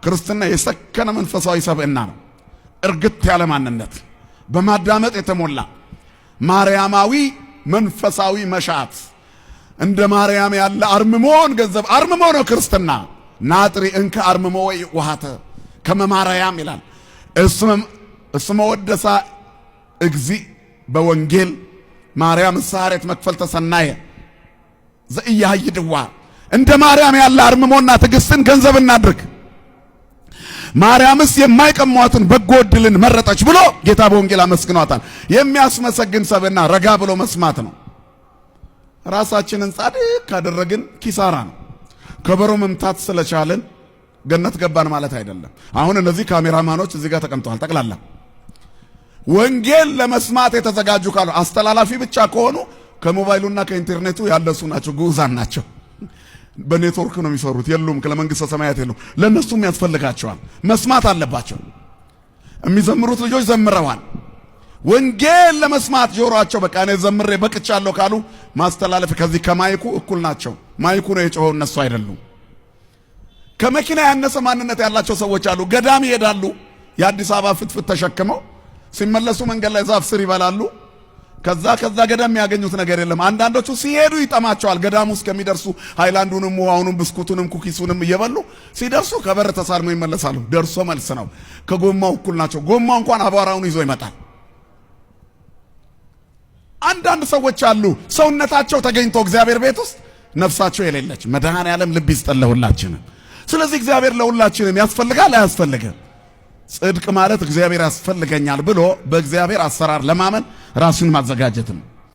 ክርስትና የሰከነ መንፈሳዊ ሰብዕና ነው። እርግት ያለ ማንነት፣ በማዳመጥ የተሞላ ማርያማዊ መንፈሳዊ መሻት፣ እንደ ማርያም ያለ አርምሞን ገንዘብ አርምሞ ነው ክርስትና። ናጥሪ እንከ አርምሞ ወይ ውሃተ ከመ ማርያም ይላል። እስመ ወደሳ እግዚእ በወንጌል ማርያም ሳሬት መክፈል ተሰናየ ዘኢያሃይድዋ። እንደ ማርያም ያለ አርምሞና ትዕግስትን ገንዘብ እናድርግ። ማርያምስ የማይቀሟትን በጎ ዕድልን መረጠች ብሎ ጌታ በወንጌል አመስግኗታል። የሚያስመሰግን ሰብዕና ረጋ ብሎ መስማት ነው። ራሳችንን ጻድቅ ካደረግን ኪሳራ ነው። ከበሮ መምታት ስለቻልን ገነት ገባን ማለት አይደለም። አሁን እነዚህ ካሜራማኖች እዚህ ጋር ተቀምጠዋል። ጠቅላላ ወንጌል ለመስማት የተዘጋጁ ካሉ፣ አስተላላፊ ብቻ ከሆኑ ከሞባይሉና ከኢንተርኔቱ ያለሱ ናቸው፣ ግዑዛን ናቸው። በኔትወርክ ነው የሚሰሩት። የሉም፣ ለመንግስተ ሰማያት የሉም። ለእነሱም ያስፈልጋቸዋል፣ መስማት አለባቸው። የሚዘምሩት ልጆች ዘምረዋል። ወንጌል ለመስማት ጆሮአቸው በቃ እኔ ዘምሬ በቅቻለሁ ካሉ ማስተላለፍ ከዚህ ከማይኩ እኩል ናቸው። ማይኩ ነው የጮኸው፣ እነሱ አይደሉም። ከመኪና ያነሰ ማንነት ያላቸው ሰዎች አሉ። ገዳም ይሄዳሉ፣ የአዲስ አበባ ፍትፍት ተሸክመው ሲመለሱ መንገድ ላይ ዛፍ ስር ይበላሉ። ከዛ ገዳም የሚያገኙት ነገር የለም። አንዳንዶቹ ሲሄዱ ይጠማቸዋል። ገዳሙ እስከሚደርሱ ሃይላንዱንም፣ ውሃውንም፣ ብስኩቱንም፣ cookies ኡንም እየበሉ ሲደርሱ ከበር ተሳልመው ይመለሳሉ። ደርሶ መልስ ነው። ከጎማው እኩል ናቸው። ጎማው እንኳን አቧራውን ይዞ ይመጣል። አንዳንድ ሰዎች አሉ፣ ሰውነታቸው ተገኝቶ እግዚአብሔር ቤት ውስጥ ነፍሳቸው የሌለች። መድኃኔዓለም ልብ ይስጠን ለሁላችንም። ስለዚህ እግዚአብሔር ለሁላችንም ያስፈልጋል አያስፈልግም? ጽድቅ ማለት እግዚአብሔር ያስፈልገኛል ብሎ በእግዚአብሔር አሰራር ለማመን ራስን ማዘጋጀት ነው።